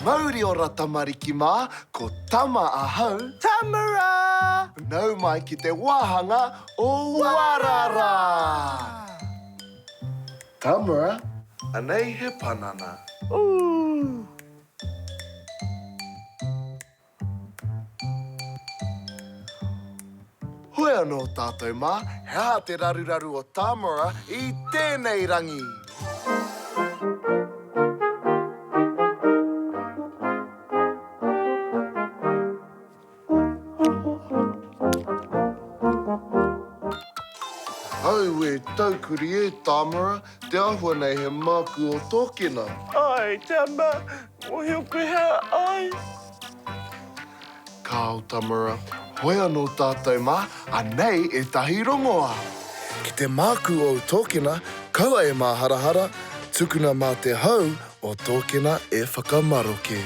Mauri ora tamariki mā, ko Tama ahau. Tamara! Nau mai ki te wāhanga o Warara! Tamara, anei he panana. Ooh! Hoi anō tātou mā, he aha te raruraru o Tamara i tēnei rangi? Auē, taukuri e Tamara, te āhua nei he mākū o tōkena. Āe, Tama, mōhio koe hea ai. Kāo Tamara, hoi anō tātou mā, anei ētahi rongoā. Ki te mākū ōu tōkena, kaua e māharahara, tukuna mā te hau o tōkena e whakamaroke.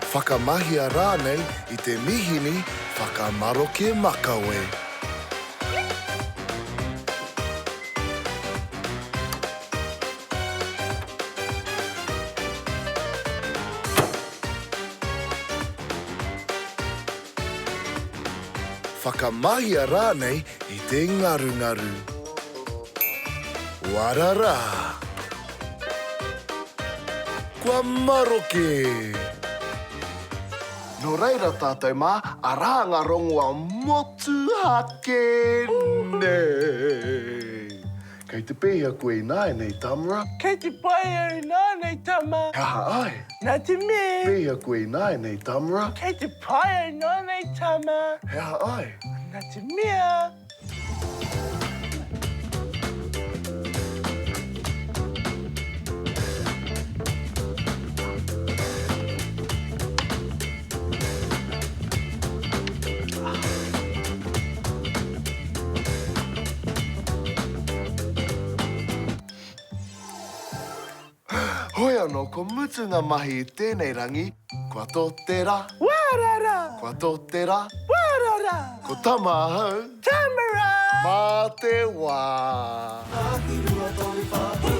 Whakamahia rānei i te mihini whakamaroke makawe. Whakamahia rānei i te ngarungaru. Wararā! Kua maroke! Nō reira tātou mā, arā ngā rongoa motuhake nei! Kei te pēhea koe ināianei, Tamara? Kei te pai au ināianei, Tama. He aha ai? Nā te mea. Pēhea koe ināianei, Tamara? Kei te pai au ināianei, Tama. He aha ai? Nā te mea. Hoi anō, kua mutu ngā mahi i tēnei rangi, kua tō te rā. Wārara! Kua tō te rā. Wārara! Ko Tama ahau. Tamara! Mā te wā! 1, 2, 3, 4.